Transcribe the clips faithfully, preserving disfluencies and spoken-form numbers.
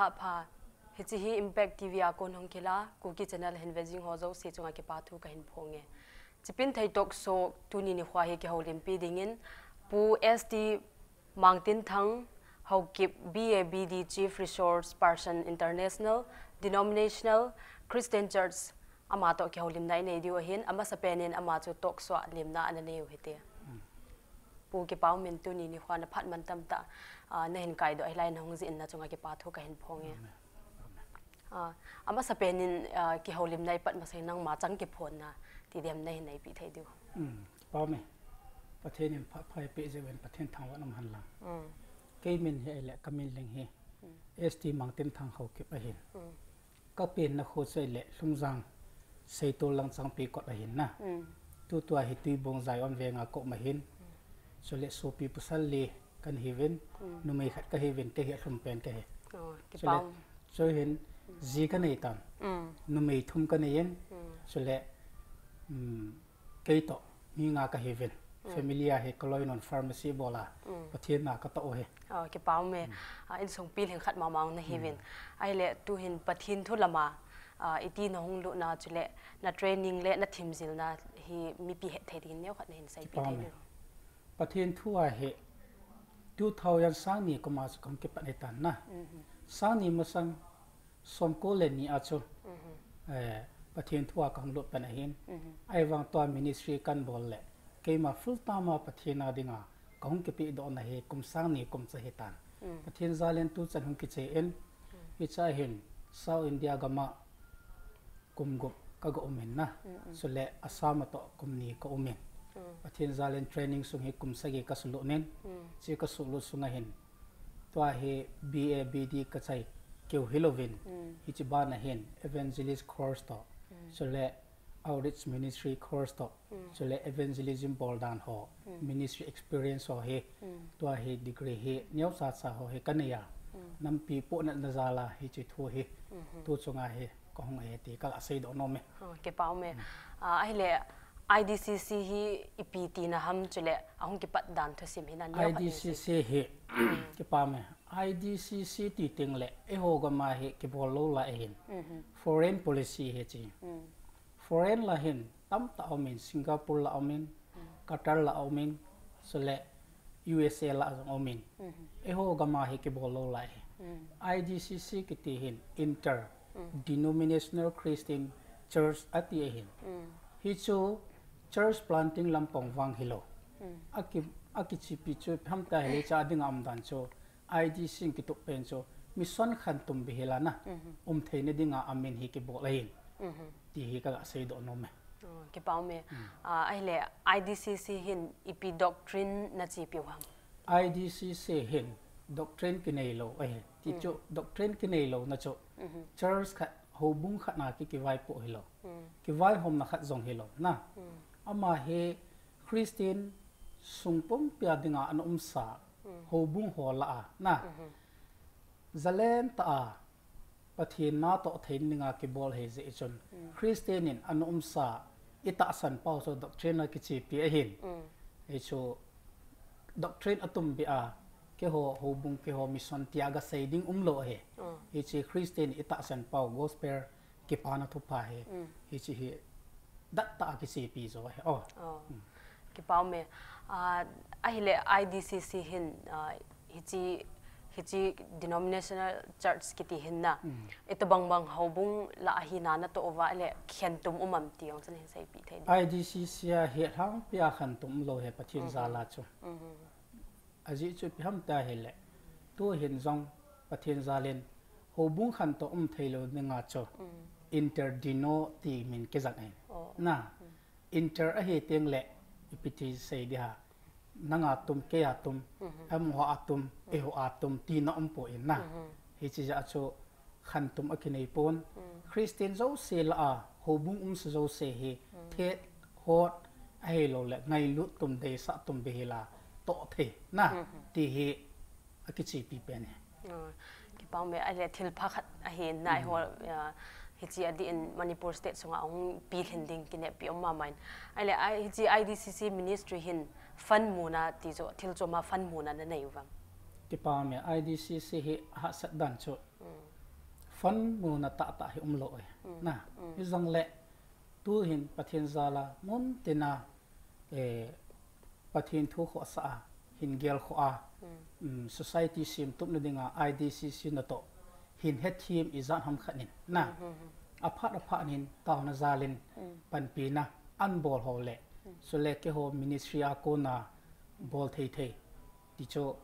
Apha, hiche hi Impact T V a kon hung kila, Kuki Channel hin vejing ho jouse chunga kipa thu kahin phong e. Chipin thei talk show tuni nikho hi kihoulimpi dingin, Pu S T Mangtinthang Haokip, B A B D Chief Resource Person International Denominational Christian Church, ama toh kihoulimna inei diu ahin, amasapen in ama chu talk show a limna ana nei u hite. Pu, kipa umin tuni nikho na phat mantam tah, ah, nahin kaidoh ahilai nahung jih in nachunga kipa thu kahin phong e. Amen. Amen. Ah, amasapen in, ah, kihoulimna ipat masang nangma chang kiphonna ti dem nahin neipi thei diu. Hmm, kipa ume. Pathen in phat pha eipeh jeh uvin Pathen thangvah in um hen lang. Hmm. Kei min hi ahile, ka min leng hi, hmm, S T Mangtinthang Haokip ahin. Hmm. Ka penna kho chu ahile Lhungjang, Seitol Langchangpi kot ahin na. Hmm. Tutua hi Tuibong Zion venga ka um ahin. Hmm. Chule sopi pasal li kana hiuvin, hmm, numei khat kahiuvin, kei hi alhum pen kahi. Oh, chule, kipa um. Chuhin, hmm, ji kanei tan. Hmm. Numei thum kanei in, hmm, chule, hmm, kei toh mi nga kahiuvin. Hmm. Family a hi kaloinon pharmacy bol a, hmm, Pathen na katoh u ahi. Oh, kipa ume. Hmm. Ah, insung pilhing khat mama nahiuvin. Hmm. Ahile tuhin Pathen thu lama, ah, iti nahung lutna chule na training le na themjilna hi mipi hetthei dingin neokhat nahin seipeh thei diu. Kipa ume. Pathen thu a hi two thousand, sang ni kum a chu kahung kipat ahitan na. Mhm. Sang ni masang somko le ni a chu, mhm, eh, Pathen thu a kahung lut pan ahin. Mhm. Ahivang tua ministry kana bol le, keima full time a Pathen a dinga kahung kipehdohna hi kum sang ni kum cha ahitan. Mm. Pathen jal in tuchan hung kiche in, mm, hiche a hin South India gam a kum gup kaga um in na. Mm, mm. Chule Assam a toh kum ni ka um in. Mm. Pathen jal in training sung hi kum sagi kasuhlut in. Mm. Hiche kasuhlut sunga hin, tua hi B A B D kachai keu hilouvin, mm, hiche bana hin evangelist course toh, mm, chule outreach ministry course toh, mm, chule evangelism bol dan ho, mm, ministry experience ho hi, mm, tua hi degree hi neocha cha ho hi kanei a, mm, nampi pohnatna jal a hiche thu hi, mhm, tu chunga hi kahung ahi ti kaga seidoh nom e. Oh, kipa ume. Mm. Ah, ahile I D C C hi ipi tina ham chule ahung kipat dan thusim hi na neokhat nahin sei. I D C C hi, mm, kipa ume. I D C C ti teng le, eiho gam a hi kibol lou lai ahin. Mhm. Foreign policy hi chi. Mm. Foreign la hin tamtah aum in, Singapore la aum in, mm, Qatar la aum in, chule U S A la jong aum in. Mhm. Eiho gam a hi kibol lou lai. Mm. I D C C kiti hin inter, mm, denominational Christian church ati ahin. Mm. Hichu church planting lampang vang hilou. Mm. Aki, akichepi chu ipi ham tia hile, hiche a dinga umdan chu I D C in kitup pen chu mission khantum bep hila na, mhm, um theina dinga amin hi kibol ahin. Mhm. Ti hi kaga seidoh nom e. Oh, kipa ume. Mm. Ah, ahile I D C C hin ipi doctrine nachepiu ham? I D C C hin doctrine kinei lou ahi. Ti, mm, chu doctrine kinei louna chu, mhm, church khat, houbung khat na ki, kivaipoh hilou. Mm. Kivaihomna khat jong hilou na. Mm. Ama hi Christian sung pumpi a dinga ana umsa, mm, houbung ho lah a na. Mhm. Jalen tah a Pathen natoh theina dinga kibol ahi jeh chun, mm, Christian in ana umsa itahsan pau chu doctrine a kichepi ahin. Mm. Hichu doctrine atum bep a, keiho houbung, keiho mission tia gasei ding umlou ahi. Mm. Hiche Christian itahsan pau gospel kipana thupha hi, mm, hiche hi dettah a kichepi jo ahi. Oh. Oh. Mm. Kipa ume. Ah, ahile I D C C hin, ah, hiche, hiche denominational church kiti hin na. Mm. Itobang bang houbung lah a hina natoh uva ahile khantum um am ti jong chun hin seipeh thei diu. I D C C a hi alhangpi a khantum umlou ahi Pathen, mhm, jal a chu. Mhm. Ajeh chu ipi ham tia hile, tuhin jong Pathen jal in houbung khantou um theilou dinga chu, mm, interdeno ti min kijang in. Oh. Na, mm, inter ahi teng le ipi ti sei ding ham, nanga tum, keia tum, mhm, amaho a tum, mm, eiho a tum tina umpoi na. Mhm. Hiche jeh a chu khantum akinei pon. Mm. Christian jouse lah a, houbung umsa jouse hi, mm, thet, hot, ahilouleh ngailut tum, deisah tum bep hila, toh thei na, mhm, ti hi akichepi pen ahi. Oh, kipa ume, ahile thil pha khat ahi na, mm, eiho, ah, hiche a dih in Manipur state sunga hung pilhin ding kineppi um mama in. Ahile, ah, hiche I D C C ministry hin fund muna ti chu, thil chom a fund muna nanei uvem? Kipa ume, I D C C hi hahsat dan chu, mm, fund muna tahtah hi umlou e. Na, hijongle tuhin Pathen jal a mun tina, eh, Pathen thu khohsah a, hin gel khoh a, um, society semtupna dinga I D C C natoh hin hethem ijat ham khat in, na, aphat aphat in taona jal in panpina anabol ho le, chule keiho ministry a kona bol thei thei ti chu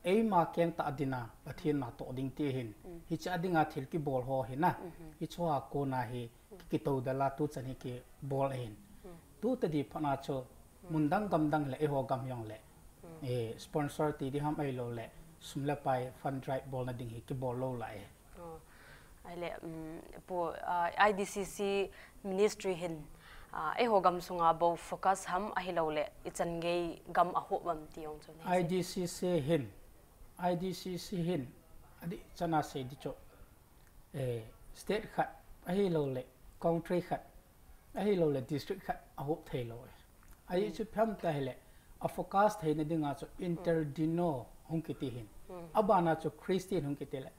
eima kengtah dinga Pathen natoh ding ti hin, hiche a dinga thil kibol ho hi na, hiche a kona hi kitoudal a tuchan hi kibol ahin. Tu tadi phat a chu mundang gamdang le eiho gam jongle, eh, sponsor ti ding ham ahiloule sum le pai fund drive bolna ding hi kibol lou lai e. Ahile, um, Pu, ah, I D C C ministry hin, ah, eiho gam sunga bou focus ham ahiloule ichan gei gam ahop ham ti jong chu nei sei. I D C C hin, I D C C hin, adih chan a sei ding chu, eh, state khat ahiloule country khat ahiloule district khat ahop theilou e. Ajeh chu ipi ham ti ahile, a focus theina dinga chu interdeno hung kiti hin. Abana chu Christian hung kiti le,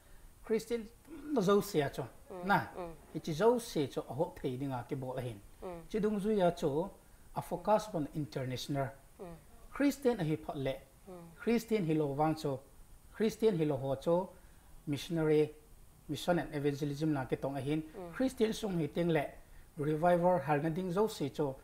Christian na jouse a chu, na, hiche jouse chu ahop thei dinga kibol ahin. Hiche dungjui a chu a focus pan international. Christian ahi phat le, Christian hilou vang chu, Christian hilou ho chu missionary, mission and evangelism la kitong ahin, Christian sung hi teng le revival halna ding jouse chu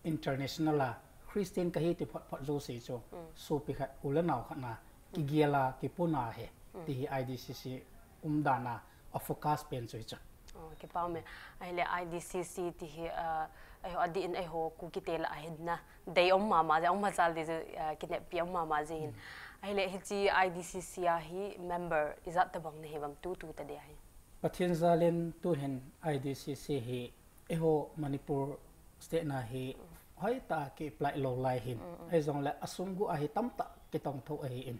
international a Christian kahi ti phot phot jouse chu sopi khat, u le nao khat na kigel a kipuna ahi, ti hi I D C C umdan a a focus pen chu hichu. Oh, kipa um e. Ahile I D C C ti hi, ah, eiho adih in eiho Kuki te lah a hin na dei um mama jeng, um machal ding chu, ah, kineppi um mama jeng in. Ahile hiche I D C C a hi member ijat tabang nahi uvem tu tu tadi a hi? Pathen jal in tuhin I D C C hi eiho Manipur state na hi hoitah a ki apply lou lai hin. Hijongle asung gu a hi tamtah kitong tho ahin.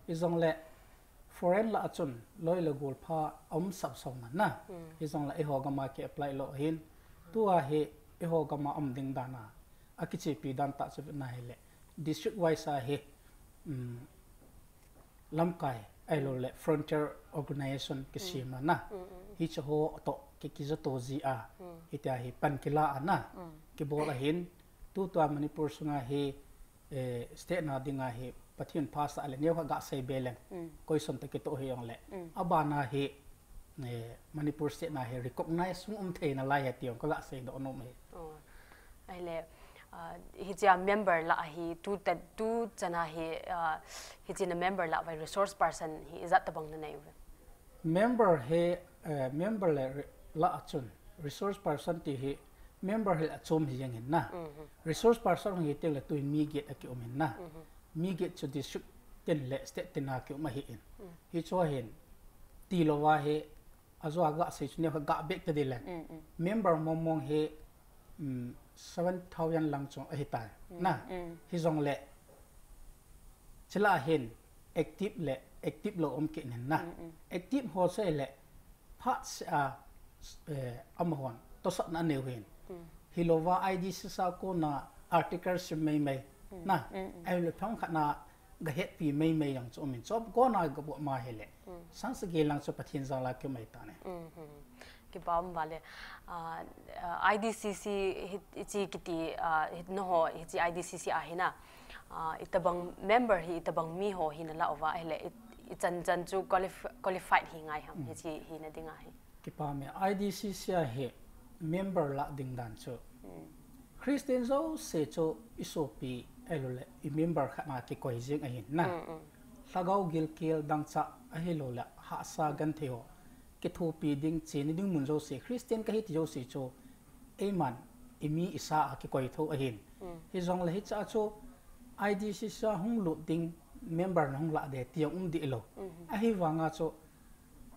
Hijongle foreign lah a chun loi le gol pha aum sap song na. Hijongle eiho gam a ki apply lou ahin. Tua hi eiho gam a um ding dan a, akichepi dan tah chu na hile, district wise a hi, um, lamkai ahiloule frontier organization kisem a na. Hiche ho toh ki, kijato ji a, hitia hi pan kila a na, kibol ahin. Tutua Manipur sunga hi, eh, state na dinga hi Pathen phasah le neokhat gasei be leng, koison toh kitoh hi jongle, abana hi, eh, Manipur state na hi recognize hung um theina lai ahi ti jong kagasei doh nom ahi. Oh. Ahile, ah, hiche a member lah a hi tu ta, tuchan a hi, ah, hiche na member lah uva hi resource person hi ijat tabang nanei uve? Member hi, eh, member le re-, lah a chun resource person ti hi member hi achom hi jeng hin na. Resource person hi teng le tuin mi get aki um hin na. Mi get chu district ten le state ten a ki um ahin. Hichu ahin, tilou va hi, ajo a gasei chu neokhat gabeh ta ding leng. Member mong mong hi, um, seven thousand lang chu ahitai. Na, hijongle, chule hin active le active lou um kit hin na. Active ho chu ahile, phat seh a, eh, amahon tosatna anei u hin. Hilouva I D C C a kona article sim mei mei. Na, ahile thong khat na gahetpi mei mei jong chu um in. Chu kona gabol ma hile, sang sagi lang chu Pathen jal a kium ahitai. Kipa um vale. Ah, ah, I D C C hi, hiche kiti, ah, hi, nangho hiche I D C C a hi na, ah, itobang member hi, itobang mi ho hi nalah uva ahile, i, ichan chan chu qualif-, qualified hi ngai ham, hiche hina ding ahi? Kipa um e, I D C C a hi member lah ding dan chu Christian jouse chu isopi ahiloule i member khat na kikoi jeng ahin na. Lhagao gilkel dangchah ahiloule hahsa genthei ho kithopi ding, chena ding mun jouse, Christian kahi ti jouse chu eiman imi isa a kikoi tho ahin. Hijongle hiche a chu I D C C a hung lut ding member nahung lah ding ti jong um deh lou. Ahivanga chu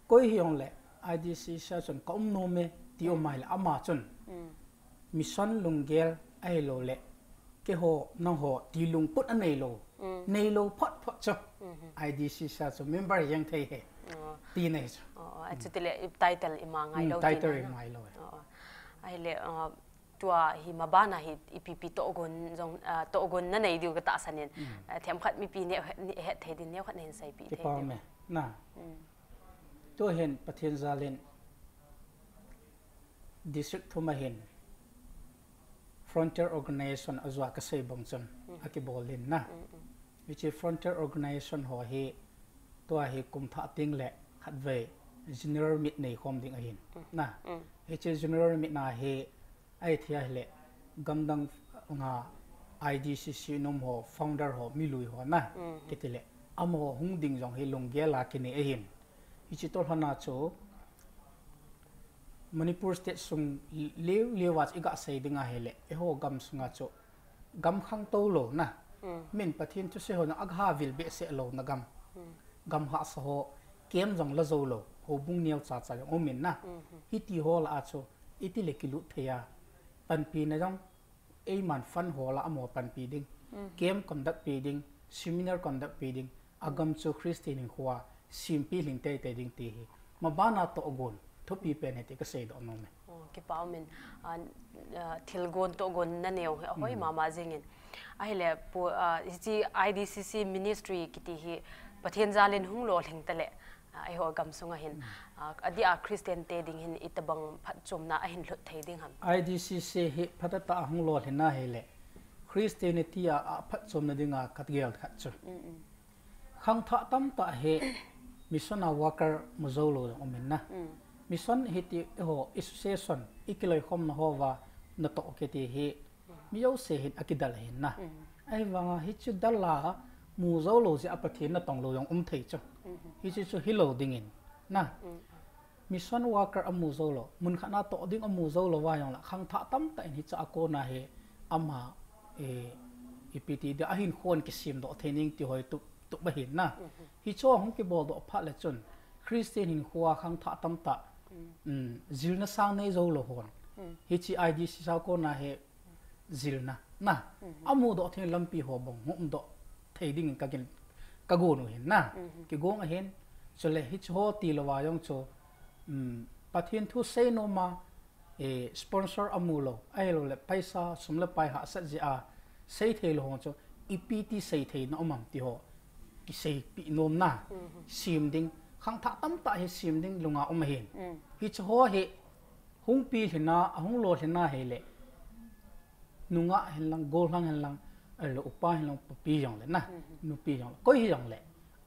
koi hijongle I D C C a chun ka um nom e ti um ahile ama chun mission lunggel ahiloule keiho nangho ti lungput anei lou, nei lou phot phot chu I D C C a chu member jeng thei ahi, tina ahi chu. Achutile title ima ngai lou, title ima ngai lou. Ahile, ah, tua hi mabana hi ipi ipi tohgon jong, ah, tohgon nanei diu katahsan in, ah, themkhat mipi neo, het thei din neokhat nahin seipeh thei diu? Kipa um e. Na, Tuhin Pathen jalin district thum ahin Frontier Organization ajua kasei bang chun akibol in na. Hiche Frontier Organization ho hi tua hi kum thah teng le khatvei general meet nei khom ding ahin na. Hiche general meet na hi ahi thei ahile gamdang nga I D C C nom ho founder ho milui ho na kiti le amaho hung ding jong hi lunggel a kinei ahin. Hiche toh lhona chu Manipur state sung liu liu a chu iga sei ding ahile eiho gam sunga chu gam khangtou lou na. Min Pathen thusei ho na aga vil behseh lou na gam. Gam hahsa ho kem jong la jou lou. Houbung neo cha cha jong um in na. Hiti ho lah a chu iti le kilut thei a. Panpi na jong eiman fund ho lah a amaho panpi ding. Kem conduct pi ding, seminar conduct pi ding. Agam chu Christian hinkhoa simpi lhing teitei ding ti hi. Mabana tohgon thupi pen ahi ti kasei doh nom e. Oh, kipa um in, ah, ah, thilgon tohgon naneo hi ahoi mama jingin. Ahile pu, ah, hiche I D C C ministry kiti hi Pathen jalin hung lolhing tale, ah, eiho gam sunga hin, ah, adeh a Christian te ding hin itobang phatchomna ahin lhut thei ding ham? I D C C hi phatah a hung lolhin ahile Christianity a, a phatchomna dinga kagel khat chu. Khangthah tamtah hi mission a worker mu jou lou jong um in na. Mission hiti eiho association ikiloikhomna hoa natoh kiti hi mi jouse hin akidel ahin na. Ahivanga hiche dela mu jou lou jeh a Pathen natong lou jong um thei chu. Hiche chu hilou dingin na. Mission worker amu jou lou, mun khat na toh ding amu jou lou va jong le, khangthah tamtah in hiche a kona hi ama, eh, ipi ti dia ahinkhon kisemdoh thei ning ti hoi tup, tup ahin na. Hiche hung kibol doh phat le chun, Christian hinkhoa khangthah tamtah, um, jilna sang nei jou lou hon. Hiche I D C C a kona hi jilna, na, amudoh thei lampi ho bang hung umdoh thei dingin kagin, kagon u ahin na. Kigong ahin, chule hiche ho tilou va jong chu, um, Pathen thu sei nom a, eh, sponsor amu lou, ahilou le paisa, sum le pai hahsat jeh a, sei thei lou ho chu, ipi ti sei theina um am ti ho, kiseipi nom na, sem ding, khangthah tamtah hi sem ding lunga um ahin. Hiche ho hi, hung pilhin a, ahung lolhin ahile, nungah hin lang, gollhang hin lang, ahilou upa hin lang, papi jong le na, nupi jong le, koi hi jong le,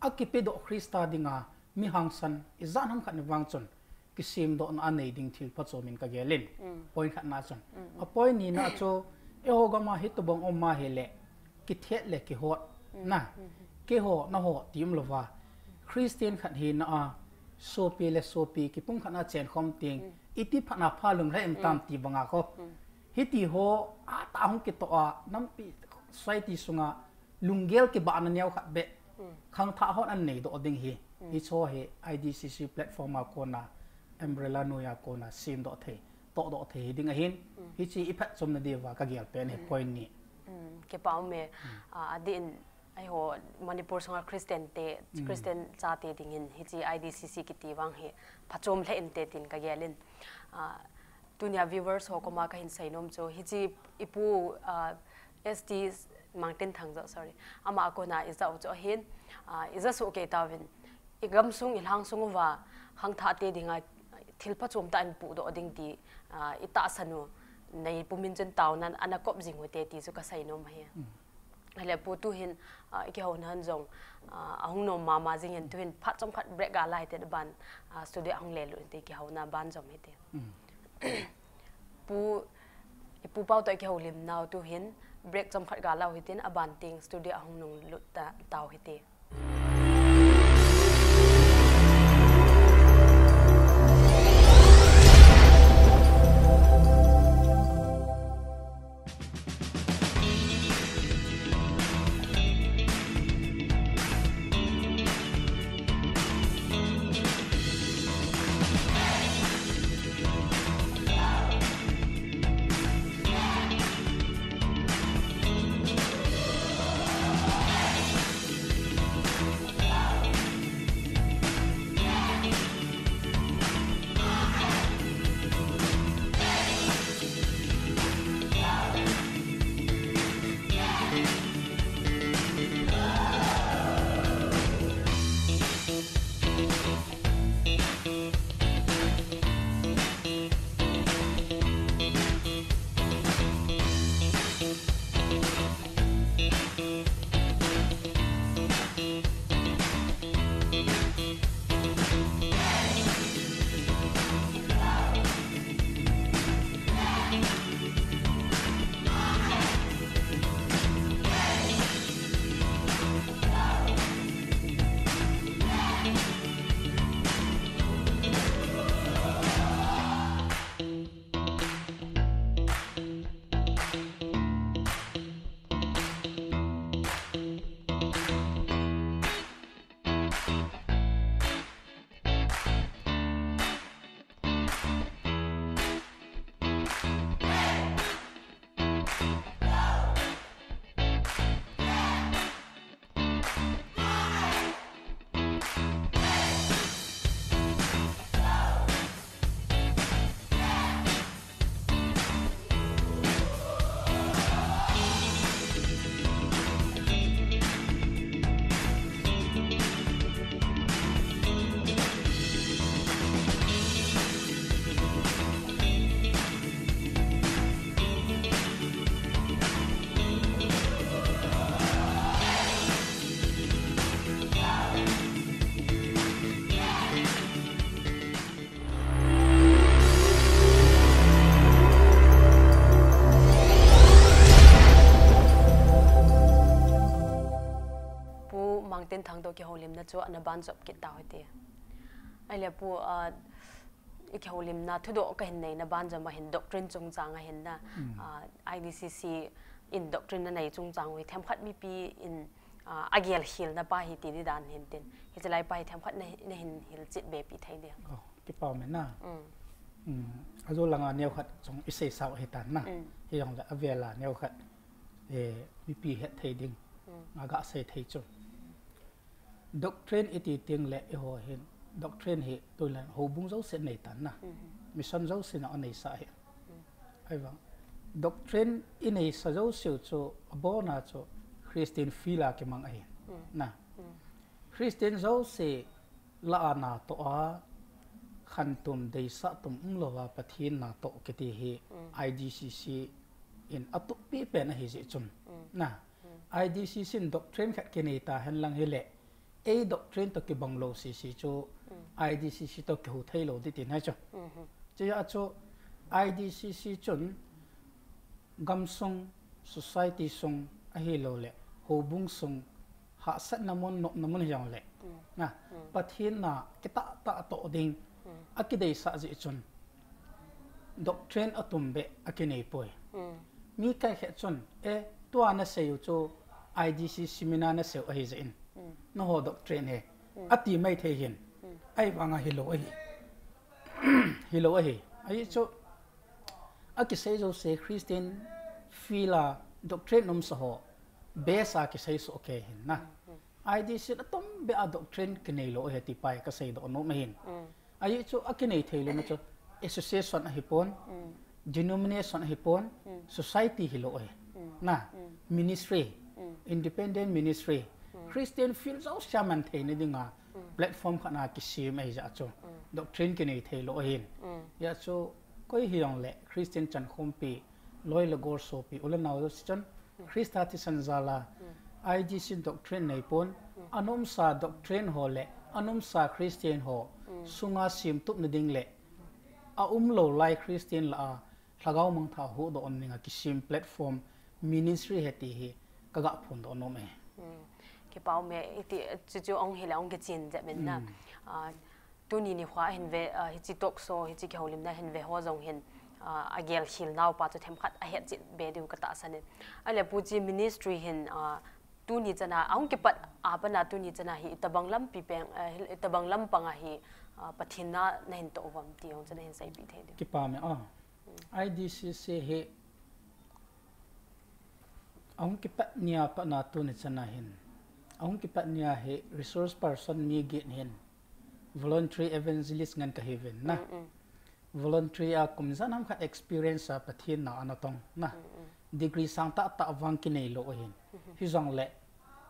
akipedoh Christa dinga, mi hangsan, ijat ham khat ni vang chun, kisemdohna anei ding thil phachom in kagel in, point khat na chun. A point ni na chu, eiho gam a hitobang um ahile, kithet le kihot na, keiho naho ti umlou va, Christian khat hina a, sopi le sopi, kipumkhat na chenkhom teng, iti phat na pha lum le em tam ti banga kho. Hiti ho, atah hung kitoh a, nampi society sunga, lunggel kibahna neo khat beh, khangthah hon anei doh ding hi. Hiche ho hi I D C C platform a kona, umbrella noi a kona, semdoh thei, tohdoh thei hi ding ahin. Hiche iphatchomna diuva kagel pen hi point ni. Kipa um e, ah, adeh in, eiho Manipur sunga Christian te, Christian chate dingin, hiche I D C C kiti vang hi, phachom lheh inte tin kagel in. Ah, tunia viewers ho koma kahin seinom chu, hiche ipu, ah, S T Mangtinthang jo, sorry. Ama a kona ijah u chu ahin, ah, ija soh kei tauvin. Igamsung, ilhangsung uva, khangthah te dinga, thil phachom tah in puhdoh ding ti, ah, itahsan u, nei pumin chun taona ana kop jing u hite ti chu kaseinom ahi. Ahile pu tuhin, ah, ikihouna hon jong, ah, ahung nom mama jingin tuhin phat chomkhat break ga la hite aban, ah, studio ahung lelut hite kihouna ban jom hite. Pu, ipu pau toh ikihoulim nau tuhin break chomkhat ga lau hitin aban teng studio ahung nunglut ta, tau hite. Tinthang toh kihoulimna chu ana ban jop kit tau hite. Ahile pu, ah, i kihoulimna thudoh kahin neina ban jom a hin doctrine chungchang a hin na, ah, I D C C in doctrine na nei chungchang u hi themkhat mipi in, ah, agel hilna pa hi ti di dan hin tin. Hiche lai pa hi themkhat na, nahin hilchet be pi thei di. Oh, kipa um e na. Mm. Mm. Ajo langa neokhat chung i seisau hitan na. Mm. Hijongle avel a neokhat, eh, mipi het thei ding. Mm. Aga sei thei chu. Doctrine iti teng le eiho hin, doctrine hi tulen houbung jouse nei tan na. Mhm. Mission jouse na anei sa hi. Mm. Ahivang, doctrine i nei sa jouse u chu abon a chu Christian field a kimang ahi. Mm. Na. Mm. Christian jouse lah a natoh a, khantum deisah tum umlou a Pathen natoh kiti hi, mm, I D C C in atup pi pen ahi jeh chun. Mm. Na. Mm. I D C C in doctrine khat kinei ta hen lang hile, ei doctrine toh kibang lou sese chu, mm, I D C C toh kihu thei lou ding tin ahi chu. Mhm. Chuti a chu I D C C chun gamsung, society sung ahilouleh houbung sung hahsatna mun, nopna mun hijongle, mm, na, mm, Pathen na kitah tah toh ding, mm, akideisah jeh chun doctrine atum beh akinei poi. Mm. Mi kaikhet chun, eh, tua nasei u chu I D C C seminar nasei u ahi jeh in. Mm. Nangho doctrine hi, mm, ati mai thei hin. Mm. Ahivang a hilou ahi. Hilou ahi. Ahi chu, akisei jouse Christian field a doctrine umsa ho base a kisei soh kei hin na. Mm, mm. I D C C in atum beh a doctrine kinei lou ahi ti pa hi kasei doh nom ahin. Mm. Ahi chu akinei thei louna chu association ahipon, mm, denomination ahipon, mm, society hilou ahi. Mm. Na, mm, ministry, mm, independent ministry, mm, Christian field jouse a man theina dinga, mm, platform khat na kisem ahi jeh chu. Mm. Doctrine kinei thei lou ahin. Mm. Hijeh chu koi hijongle Christian chankhompi, loi le gol sopi, u le nao jouse chun, Christa thisan jal a, mm, I D C C in doctrine neipon, mm, ana umsa doctrine ho le, ana umsa Christian ho, mm, sunga semtupna ding le, aumlou lai Christian lah a, lhagao mangthah huhdoh na dinga kisem platform ministry ahi ti hi kaga phondoh nom e. Mm. Kipa um e, iti, chuchu ahung hile ahung kichen jep in na. Mm. Ah, Tuni nikho a hin ve, ah, hiche talk show, hiche kihoulimna hin ve ho jong hin, ah, agel hilnau pa chu themkhat ahetchet be diu katahsan in. Ahile pu hiche ministry hin, ah, tuni chan a, ahung kipat a pat na tuni chan a hi itobang lampi peng, ah, hi, itobang lampang a hi, ah, Pathen na nahin toh uvam ti jong chu nahin seipeh thei diu. Kipa um e a. Hmm. I D C C hi ahung kipat ni a pat na tuni chan a hin. Ahung kipat ni a hi resource person mi get hin. Voluntary evangelist ngen kahiuvin na. Mm, mm. Voluntary a kum ijat ham khat experience a Pathen na ana tong na. Mm, mm. Degree sang tah tah vang kinei lou ahin. Mm-hmm. Hijongle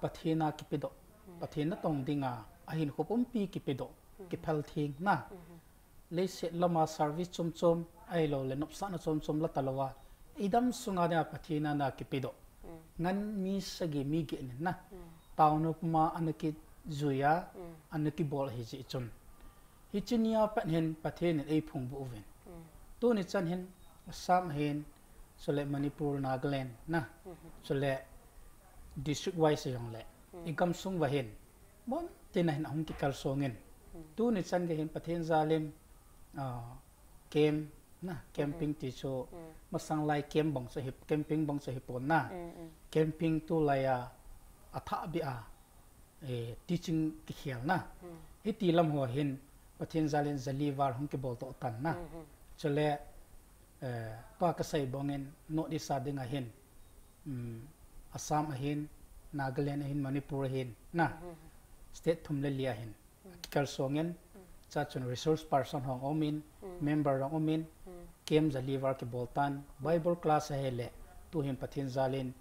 Pathen a kipedoh. Mm. Pathen natong dinga ahinkho pumpi kipedoh. Mm-hmm. Kiphel theng na. Mm-hmm. Leiset lama service chom chom, ahilouleh nopsahna chom chom la talou a, idam sunga dinga Pathen a ana kipedoh. Mm. Ngan mi sagi mi get nin na. Mm. Taona puma ana kijui a, mm, ana kibol ahi jeh chun. Hiche ni a pat hin Pathen in eiphongdoh uvin. Mm. Tuni chan hin Assam ahin, chule Manipur, Nagaland na. Mm-hmm. Chule district wise hijongle. Mm. Igamsung uva hin. Bontin a hin ahung kikalsong in. Hmm. Tuni chan gei hin Pathen jal in, ah, camp na, camping, hmm, ti chu, hmm, masang lai camp bang chu hi, camping bang chu hipon na. Hmm, hmm. Camping tulai a, athah beh a, eh, teaching kikhel na. Hmm. Hiti lam ho hin Pathen jal in jali val hung kibol doh tan na. Hmm, hmm. Chule, eh, tua kasei bang in North East a dinga hin, um, Assam ahin, Nagaland ahin, Manipur ahin, na, mhm, state thum le li ahin. Mhm. Kikalsong in, mhm, chuchun resource person ho aumin, mhm, member ho aumin, mhm, camp jali val kibol tan, Bible class ahile, tuhin Pathen jal in,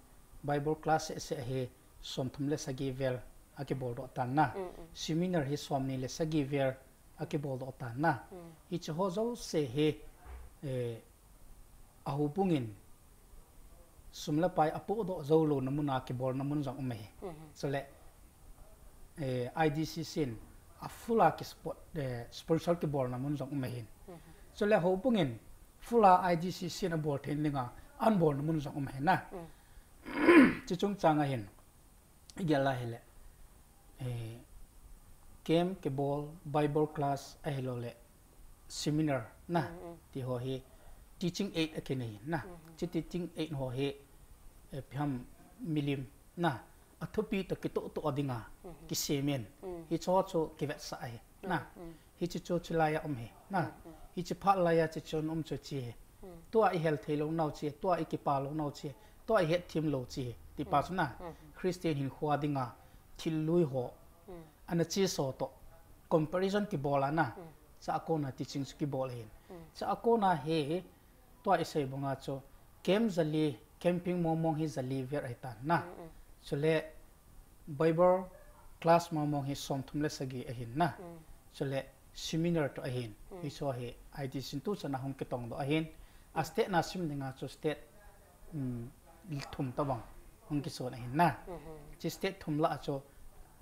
Bible class seh seh hi, somthum le sagi vel akibol doh tan na. Mhm. Seminar hi somni le sagi vel akibol doh tan na. Mhm. Hiche ho jouse hi, eh, a houbung in sum le pai apohdoh jou louna mun a kibolna mun jong um ahi. Mhm. Chule, eh, I D C C in a full a ki support, eh, sponsor kibolna mun jong um ahin. Mhm. Chule houbung in full a I D C C in abol theina dinga abolna mun jong um ahi na. Mhm. Chuche chungchang a hin, igel a hile, eh, camp kibol, Bible class ahilouleh seminar na, ti ho hi teaching aid akinei na. Hiche teaching aid ho hi, eh, ipi ham milim na, athupi toh kitoh toh dinga kisemin. Hiche ho chu kivetsah ahi na. Hiche chu chulai a um ahi na. Hiche phat laiya hiche chun um chu hiche ahi. Tua ihel thei lou nau hiche, tua ikipa lou nau hiche, tua ihetthem lou hiche, ti pa chu na. Christian hinkho dinga thil lui ho ana cheso toh comparison kibol a na. Chua kona teaching chu kibol ahin. Chua kona hi tua isei banga chu camp jali, camping mong mong hi jali vel ahitan na. Chule Bible class mong mong hi somthum le sagi ahin na. Chule seminar toh ahin. Hiche hi I D C in tuchan a hung kitongdoh ahin. A state na sim dinga chu state, um, thum tobang hung kichon ahin na. Hiche state thum lah a chu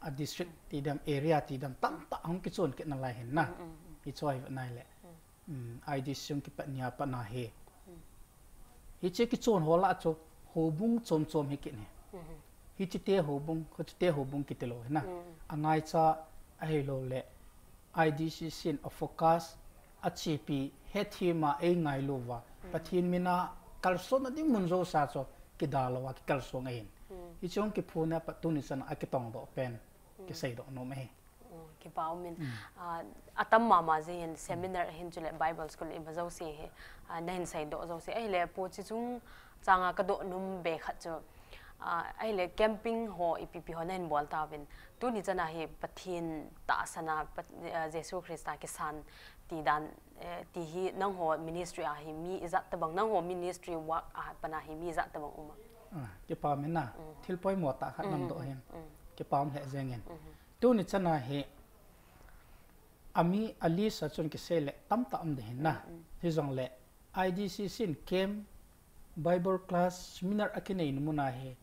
a district ti dam, area ti dam tamtah hung kichon kit nalai ahin na. Hiche hi vet nai le. Um, I D C hung kipat nia pat na hi. Hiche kichon ho lah chu houbung chom chom hi kit ahi. Hiche te houbung, hiche te houbung kiti lou ahi na. Angaicha ahilouleh I D C C in a focus achepi hetthem a eingailu uva, Pathen mina kalsonna ding mun jousea chu kidalou a kikalsong ahin. Hiche hung kiphun a pat tuni chan a kitongdoh pen kiseidoh nom ahi. Kipa umin, ah, atam mama jengin seminar ahin chule Bible school ima jouse hi, ah, nahin seidoh jouse. Ahile Pu, hiche chungchanga kadoh nom be khat chu, ah, ahile camping ho ipi ipi ho nahin bol tauvin, tuni chan a hi Pathen tahsan a, Pat-, ah, Jesu Christa kisan ti dan, eh, ti hi nangho ministry a hi mi ijat tobang, nangho ministry work a pat na hi mi ijat tobang um a? Ah, kipa umin na, thil poimo tah khat nadoh ahin. Kipa um lheh jengin. Tuni chan a hi, ami a list a chun kisei le tamtah um ding ahin na. Hijongle I D C C in camp, Bible class, seminar akinei na mun a hi,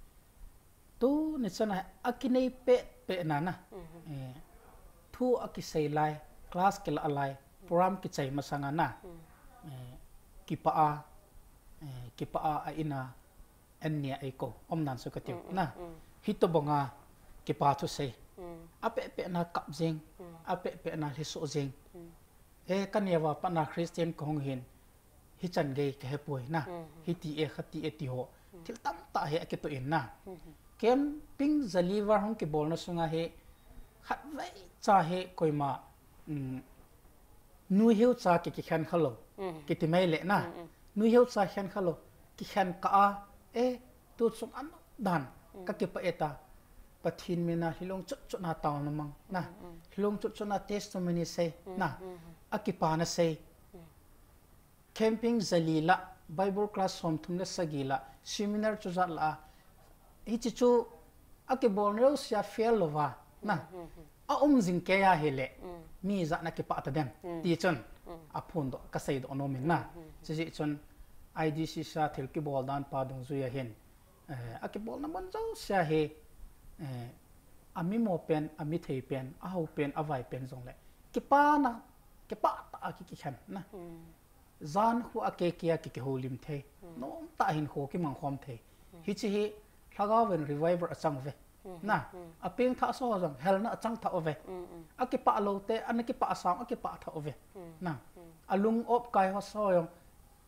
tuni chan a hi akinei pet pet na na. Eh, thu akisei lai, class kilah lai, program kichai masang a na. Eh, kipah a, eh, kipah a, a in a, an nia eikou, um nan chu katiu na. Hitobanga kipa thusei. Apeh peh na kap jeng, apeh peh na lhiso jeng. E, kaneo a pat na Christian kahung hin, hichan gei kahepoi na. Hiti e, khati e ti ho, thil tamtah hi akitoh in na. Camping jali val hung kibolna sunga hi, khatvei cha hi koima, um, nuiheu cha ki, kikhen khalou, kiti mai le na. Nuiheu cha khen khalou, kikhen kah a, e, tuchung a dan kakipah e ta. Pathen mina lhilung chotchot na taona mang na, lhilung chotchot na testimony sei na, akipana sei. Camping jali lah, Bible class somthum le sagi lah, seminar chujat lah a, hiche chu akibolna jousea fail louva na, aum jing kei ahile, mi ijat na kipah ta dem, ti chun aphondoh, kaseidoh nom in na. Chujeh chun I D C C a thil kibol dan pa dungjui ahin, eh, akibolna mun jousea hi, eh, amimo pen, amithei pen, ahao pen, avai pen jongle, kipana, kipah tah a ki, kikhen na. Jan khu a kei kei a ki, kihoulim thei. Nomtah a hinkho kimang khom thei. Hiche hi Lhagao vin revival achang uve na. Apengthah sa ho jong helna achang thah uve. Akipah lou te, ana kipah sang, akipah thah uve na. Alung opkai ho sa ho jong,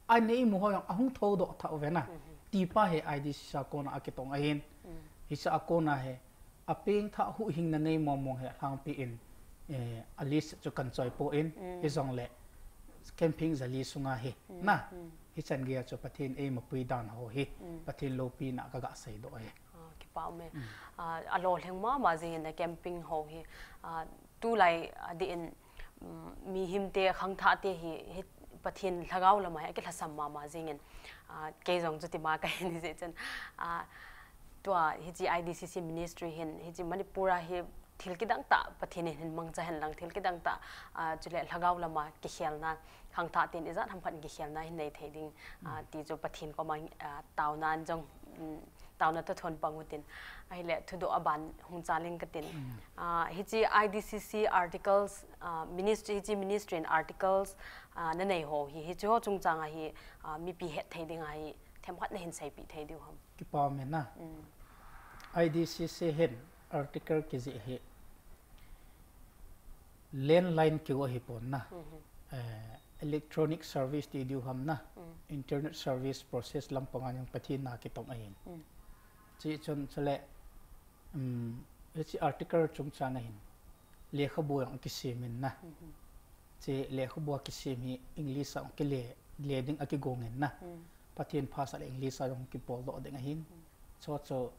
anei imu ho jong ahung thoudoh thah uve na. Ti pa hi I D C C a kona akitong ahin. Hiche a kona hi apengthah huhhingna nei mong mong hi alhangpi in, eh, a list chu kan choi poi, hijongle camping jali sunga hi na, hichan gei a chu Pathen eimapui dan ho hi, Pathen loupina kaga seidoh ahi. Ah, kipa ume. Ah, alolhing mama jengin na camping ho hi, ah, tulai adeh in, um, mihemte, khangthahte hi, hi Pathen Lhagao lama hi akilhasam mama jengin, ah, kei jong chutima kahin hijeh chun, ah, tua hiche I D C C ministry hin, hiche Manipur a hi thil kidang tah Pathen in hin mangcha hen lang, thil kidang tah, ah, chule Lhagao lama kikhelna, khangthah ten ijat ham khat in kikhelna hin nei thei ding, ah, ti chu Pathen koma, ah, taona in jong, um, taona toh thon pang utin. Ahile thudoh aban hung chal ing katin. Ah, hiche I D C C articles, ah, ministry, hiche ministry in articles, ah, nanei ho hi, hiche ho chungchang a hi, ah, mipi het thei ding a hi, themkhat nahin seipeh thei diu ham? Kipa ume na. I D C C hin article kijih hi, Landline keu ahipon na. Eh, electronic service ti diu ham na. Internet service process lampanga jong Pathen na kitong ahin. Chuche chun chule, um, hiche article chungchang ahin lekhabu jong akisemin na. Chuche lekhabu akisem hi English a kile, le ding akigongin na. Pathen pha sah le English a jong kibol doh ding ahin. Chuche chu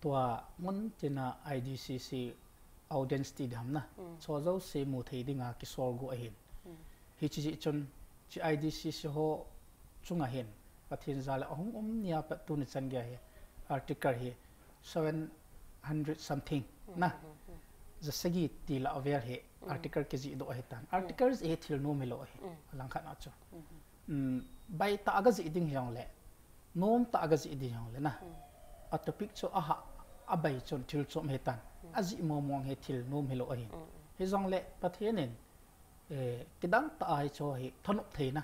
tua mun tina I D C C audience ti ding ham na. Chuche jouse mu thei dinga kisol gu ahin. Hiche jeh chun, hiche I D C C ho chunga hin, Pathen jal a ahung um nia pat tuni chan geiya hi, article hi seven hundred something na. Jasagi ti lah vel hi article kijih doh ahitan. Article jih hi thil nom hilou ahi. Alangkhat na chu. Um, baitah a gajih ding hijongle, nomtah a gajih ding hijongle na. A topic chu aha, abai chun thil chom ahitan. Ajih mong mong hi thil nom hilou ahin. Hijongle Pathen in, eh, kidang tah a hiche hi thanop theina.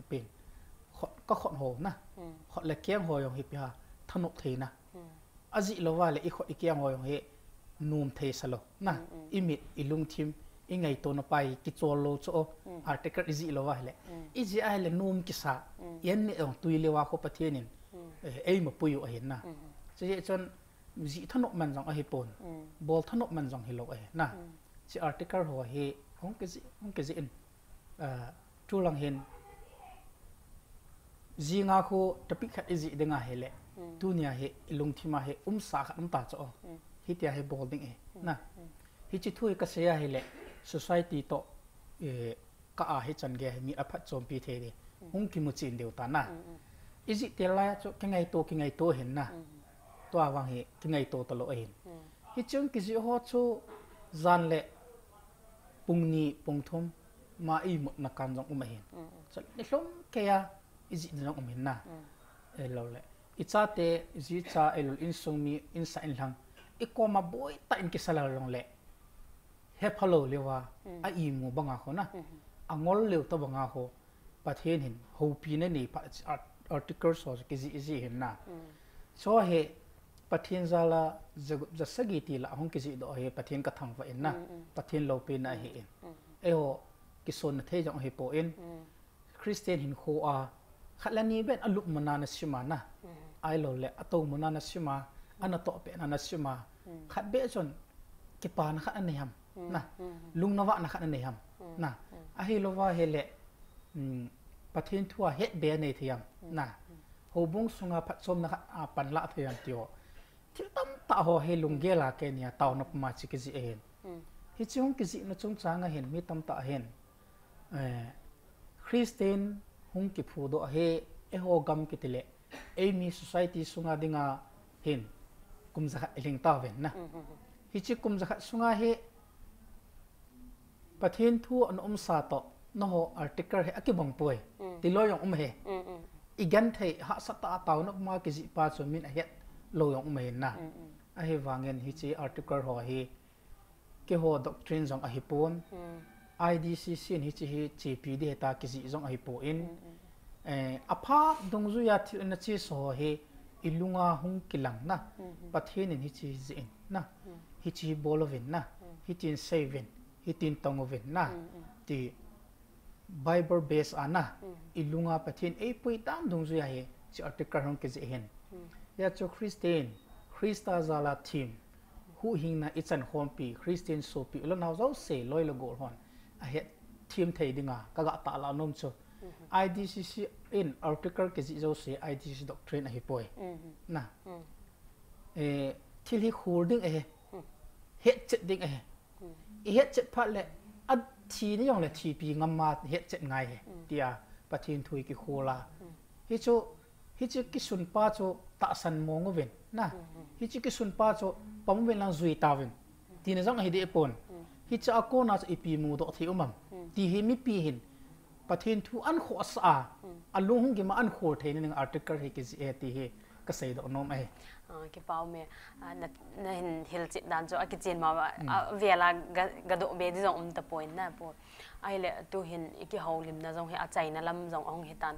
Pen, khut, ka khut ho na. Khut le keng ho jong hi ipi ham, thanop theina. Ajih louva le ikhut ikeng ho jong hi nom thei sa lou na. Imit, ilungthim, ingaitona pa hi kichol lou chu o. Article ijih louva hile, ijih a hile nom kisa. Ian ne jong tui leuva khu Pathen in, eh, eima pui u ahin na. Chuche chun jih thanop man jong ahipon, bol thanop man jong hilou ahi na. Hiche article ho hi hung kijih, hung kijih in, ah, tulang hin jinga khu topic khat ijih dinga hile, tunia hi ilungthima hi umsa khat umta chu o. Hitia hi bol ding ahi na. Hiche thu hi kasei a hile, society toh, eh, ka a hichan geiya hi mi aphatchompi thei ding, hung kimuchen diu ta na. Ijih tel laiya chu kingaito, kingaito ahin na. Tua vang hi kingaito talou ahin. Hiche hung kijih ho chu jan le pung ni, pung thum ma imutna kan jong um ahin. Chule nilhum keiya ijih ding jong um ahin na. Ahiloule ichate, ijicha, ahiloule insung mi, insah inlhang, ikoma boitah in kisa lal jongle, hepha lou leuva, a imu banga khu na, angol leu tobanga khu, Pathen hin houpina nei phat, art-, article ho chu kijih jih ahin na. Chu hi Pathen jal a jagup jasagi ti lah a hung kijih doh hi Pathen kathangvah in na. Pathen loupina ahin. Eiho kisonna thei jong ahipon, Christian hinkhoa khat le ni beh in alupmuna nasima na, ahiloule atoumuna nasima, anatohpehna nasima, khat beh chun kipana khat nanei ham na, lungnavahna khat nanei ham na. Ahilouva hile, um, Pathen thua hetbe anei thei ham na, houbung sunga phatchomna khat apanlah thei ham ti ho, thil tamtah ho hi lunggel a keinia taona puma chu kijih ahin. Hiche hung kijihna chungchanga hin mi tamtah hin, eh, Christian hung kiphudoh hi, eiho gam kitile, eimi society sunga dinga hin kum jakhat ilhing tauvin na. Hiche kum jakhat sunga hi Pathen thu ana umsa toh, nangho article hi akibang poi, ti loi jong um ahi. Igenthei, hahsatah a taona puma kijih pa chu min ahet lou jong um ahin na. Ahivangin hiche article ho hi keiho doctrine jong ahipon, I D C C in hiche hi chepi ding ahitai kijih jong ahipon, eh, aphat dungjuiya thil ana chesa ho hi ilunga hung kilang na, Pathen in hiche jih in na, hiche bol uvin na, hitin sei uvin, hitin tong uvin na, ti Bible base a na, ilunga Pathen eipui dan dungjuiya hiche article hung kijih ahin. Hia chu Christian, Christa jal a thim, huhhingna ichan khompi, Christian sopi u le nao jouse loi le gol hon ahet them thei dinga kagah tahlah nom chu, I D C C in article kijih jouse I D C C doctrine ahipoi. Na. Eh, thil hi khol ding ahi. Hetchet ding ahi. Ihetchet phat le, athi ni jongle thipi ngam a hetchet ngai ahi, tia Pathen thu hi kikhol a. Hichu, hichu kisun pa chu tahsan mong uvin, na. Hichu kisun pa chu pom uvin lang jui tauvin, tina jong ahi deh pon. Hichu a kona chu ipi mudoh thei um am, ti hi mipi hin Pathen thu ahin khohsah a, alung hung gim a ahin khol theina ding article hi kijih e ti hi kaseidoh nom ahi. Ah, kipa um e. Ah, na, nahin hilchet dan chu akichen ma, avel a ga, gadoh be ding jong um tapoi na pu. Ahile tuhin ikihoulimna jong hi achaina lam jong ahung hitan.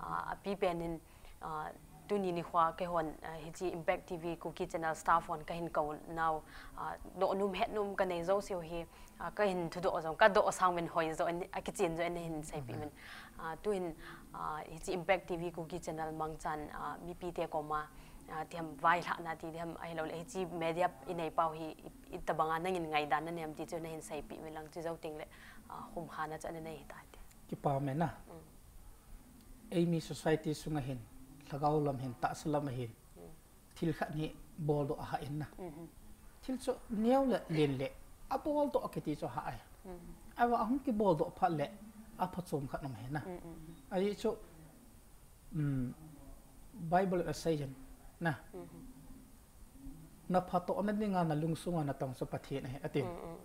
Ah, apipen in, ah, tuni nikho a keihon, ah, hiche Impact T V Kuki Channel staff hon kahin kou nau, ah, doh nom het nom kanei jouse u hi, ah, kahin thudoh jong, kadoh sang uvin hoi jo in, akichen jo in nahin seipeh uvin. Ah, tuhin, ah, hiche Impact T V Kuki Channel mangchan, ah, mipite koma, ah, tiham vailhahna ti tiham ahilouleh, hiche media inei pau hi, i, itobanga nangin ngaidan nanei em ti chu nahin seipeh uvin lang, chujou tengleh, ah, khumkhana chu ananei hita ti. Kipa um e na. Mm. Eimi society sunga hin, lhagao lam hin, tahsa lam ahin. Mm. Thil khat hi boldoh ahah in na. Mhm. Thil chu neo le len le, aboldoh kiti chu ahah e. Mhm. Ahivang ahung kiboldoh phat le, aphachom khat um ahi na. Mm, mm, mm. Ajeh chu, um, Bible in asei jin na. Mhm. Na phatohna dinga na lungsunga natong chu Pathen ahi, atin. Mm, mm, mm.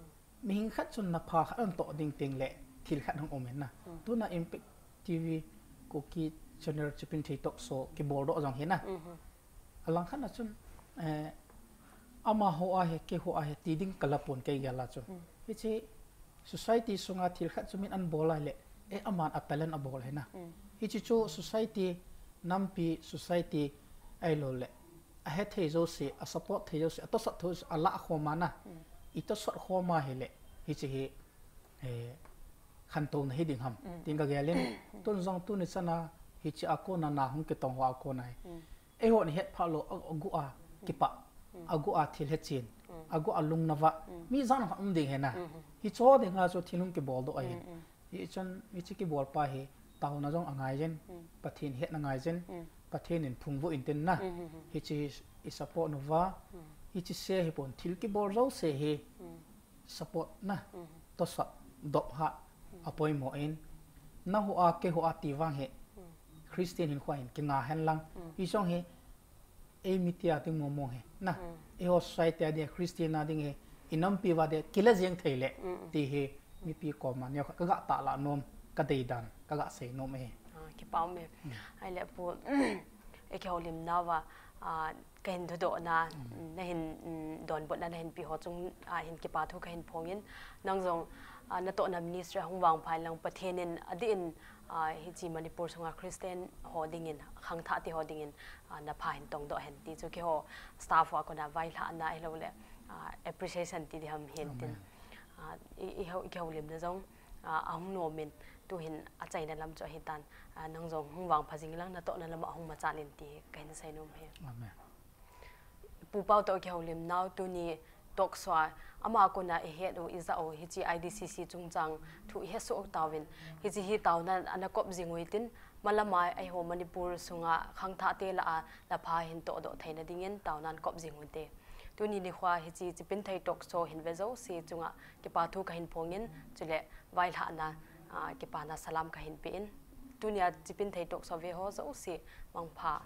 Mihing khat chun na pha khat anatoh ding tengleh thil khat hung um in na. Mm. Tuna Impact T V Kuki Channel Chipinthei Talk Show kiboldoh jong hi na. Mhm. Alang khat na chun, eh, amaho ahi, keiho ahi, ti ding kalapon kei gel a chu. Mm. Hiche society sunga thil khat chu min anabol ahileh, eh, aman a talent abol ahi na. Mm. Hiche chu society, nampi society ahilouleh, ahethei jouse, asupport thei jouse, atosat thei jouse, alah khom a na. Mm. Itosat khom a ahileh, hiche hi, eh, khantouna hiding ham. Mm. Tin kagel in, tun jong tuni chana, hiche a kona na hung kitong ho a kona hi. Mm. Eihon ihet phah lou, a, aguh a kipah, mm, aguh a thil hechen, mm, aguh a lungnava, mm, mi jan khat um ding ahi na. Mm-hmm. Hiche dinga chu thil hung kiboldoh ahin. Mm, mm. Hichun, hiche kibolpa hi, taona jong angai jin, mm, Pathen hetna ngai jin, mm, Pathen in phungvuh intin na. Mm, mm, mm. Hiche hi isupport uva, mm, hiche se hipon thil kibol jouse hi, mm, support na, mm, tosat, dop ha, mm, apoimo in, naho a, keiho a ti vang hi, mm, Christian hinkho hin, kinga hen lang. Mm. Hiche jong hi, eimi tia ding mong mong hi, na, mm, eiho society a ding, Christian a ding hi, inampi uva ding, kila jeng thei le, mm, mm, ti hi, mipi koma, neo khat kaga tahlah nom, kadei dan, kaga sei nom ahi. Ah, kipa um e. Mm. Ahileh Pu, i kihoulimna uva, ah, kahin thudohna, mm, nahin, mm, donbutna nahin pe ho chunga hin kipa thu kahin phong in, nang jong, ah, natohna ministry ahung vangpha in lang Pathen in adih in, ah, hiche Manipur sunga Christian ho dingin, khangthah te ho dingin, ah, napha hin tongdoh hen ti chu keiho staff ho a kona vailhahna ahilouleh, ah, appreciation ti diham hin tin. Amen. Ah, i, i ho, i kihoulimna jong, ah, ahung nom in tuhin achaina lam chu ahitan, ah, nang jong hung vangpha jing lang natohna lama hung machal in ti kahin seinom e. Amen. Pu Pau toh kihoulimnau tuni talk show a ama kona ihet u ijah u hiche I D C C chungchang thu ihesoh tauvin hiche hi taona ana kop jing u hitin malama eiho Manipur sunga khangthah te lah a napha hin tohdoh theina dingin taona ana kop jing u hite. Tuni nikho a hiche Chipinthei talk show hin ve jouse chunga kipa thu kahin phong in chule vailhahna, ah, kipana salam kahin pe in. Tunia Chipinthei talk show ve ho jouse mangpha.